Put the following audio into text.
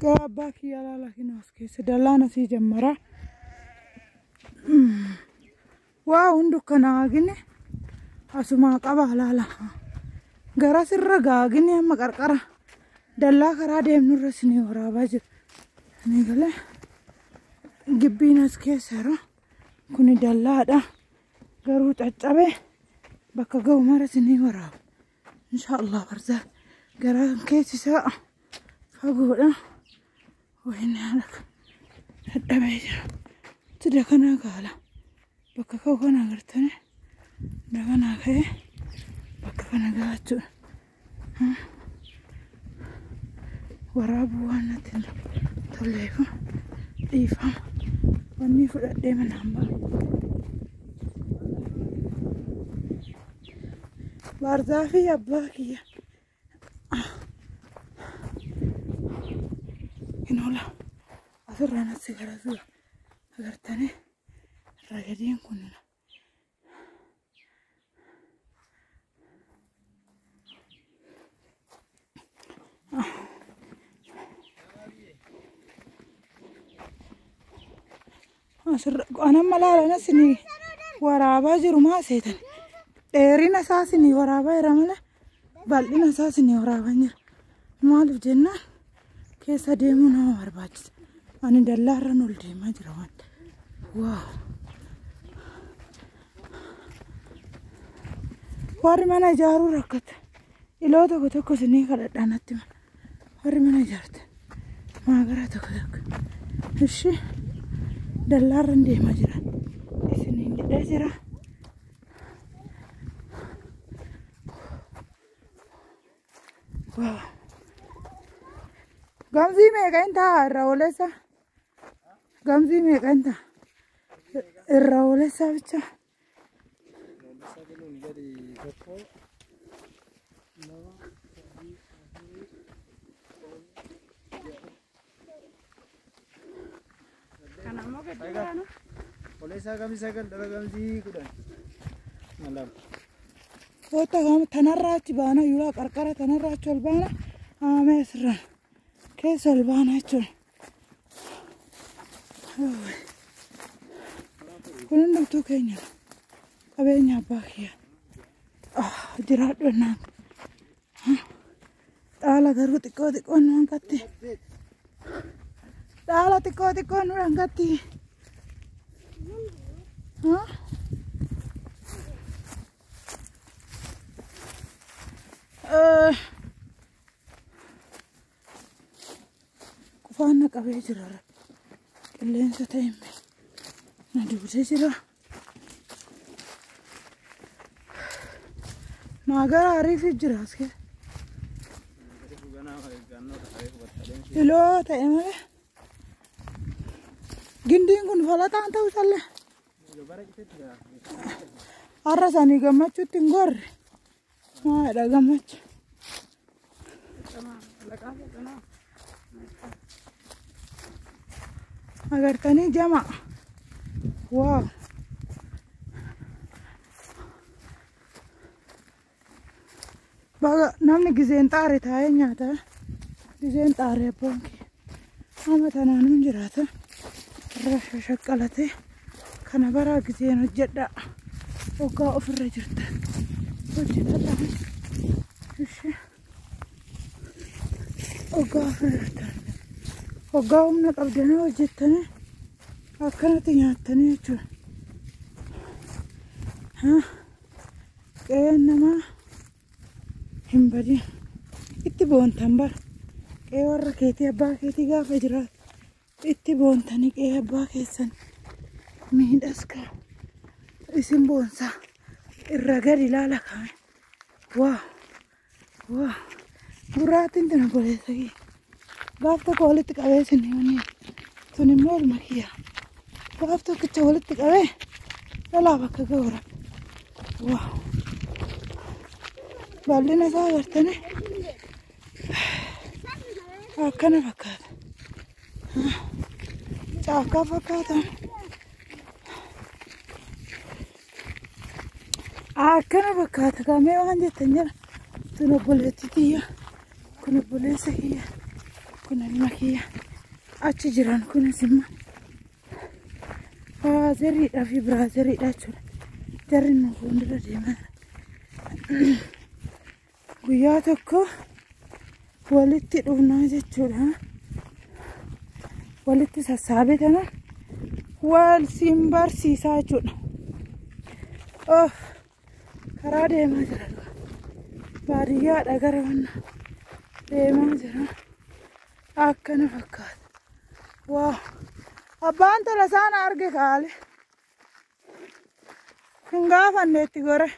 Qe'ee abbaa kiyya laala kinoo as keessa dallaan asii jammara. Waa hundu kana gine asumaa qaba laala. Gara sirra gaagine amma qarqara dallaa karaa deemnurra isinii waraabaa jira. Ni galee gibbiin as keessa jira. Kuni dallaadha. Garuu caccabee bakka ga'u mara isinii waraaba. Inshaallah barza gara keessi isaa fagoodha. Wayinni haala dadhabee jira. Sida kanaa kaala. Bakka ka'u kana agartanii dakanaa ka'ee bakka kana gahaa jechuudha. Waraabuu waan natti hin tolleef dhiifama. Wanni fudhadhee manaan ba'a. Baarzaafii abbaa kiyya. Hin oola. Asirraan asii gara suura agartanii ragadeen kun asirra anamma laalan asinii waraabaa jiru maa seetan dheerina isaa asinii waraabaa jira malee bal'ina isaa asinii waraabaa jira. Maaliif jennaan keessa deemuu nama barbaachisa. Ani dallaarran ol deemaa jira waan. Waaw. Warri mana ijaaruu rakkata. Iloo tokko tokko isinii kadhadhaa natti hima. Warri mana ijaartan maagaraa tokko tokko. Ishee dallaarran deemaa jira. Isiniin jedhee jira. Waaw. Gamzii meeqa hin ta'a irra oolessa? Gamzii meeqa hin ta'a? Irra oolessa bicha. Kana immoo gadi baanu. Oleessaa gamii 9 dhala gamii 10. 2. Foota gama tanarraa achi baana yuulaa qarqara tanarraa achi ol baana haamee asirraan keessa ol baana jechuudha. Kun hundumtuu keenya qabeenya abbaa kiyya. Jiraadhu ennaan. Dhaala garuu xiqqoo xiqqoon nu hanqatti. Dhaala xiqqoo xiqqoon nu hanqatti. Qufaan na qabee jira. Qilleensa ta'e na duutee jira. Maagara ariifii jira as keessa. Iloo ta'e malee. Gindiin kun falaxaan ta'uu sallee. Har'a sanii gammachuutti hin gorre. Maalidha gammachu? Agartanii jama. Waaw. Baga namni gizeen xaare taa'ee nyaata. Gizeen xaare abbaan kiyya. Amma tanaan hin jiraata. Irra shashaqqalatee kana baraa gizeen hojjedhaa. Hoggaa ofirra jirta. Hojjetadhaa. Ishee. Hoggaa ofirra jirtan. Hoggaa humna qabdanii hojjettanii akkanatti nyaattanii jechuudha. Qe'een namaa hin badin. Itti boontan bara. Qe'ee warra keetii abbaa keetii gaafa jiraatu itti boontanii qe'ee abbaa keessan miidhaskaa isin boonsaa irra gadi ilaala kaame. Waaw. Waaw. Gurraattiin tun obboleessa kiyya. Gaaf tokko walitti qabee isin himanii. Tun immoo ilma kiyya. Gaaf tokkicha walitti qabee dhalaa bakka ga'u rabbi. Waaw. Bal'ina isaa agartanii akkana fakkaata. Caakkaa fakkaata. Akkana fakkaata kamee waan jettan jira. Tun obboleettii tiyya. Kun obboleessa kiyya. Kun ilma kiyya achi jiran kunis immoo faazeriidhaa fi biraazeriidha jechuudha. Jarri nu fuuldura deemaa. Guyyaa tokko walitti dhufnaa jechuudha. Walitti sassaabee tana wal siin barsiisaa jechuudha. Oh, karaa deemaa jira. Baadiyyaadha gara wanna deemaa jira. Akkana fakkaata. Waa abbaan tola isaan arge kaale. Hin gaafanne itti gore.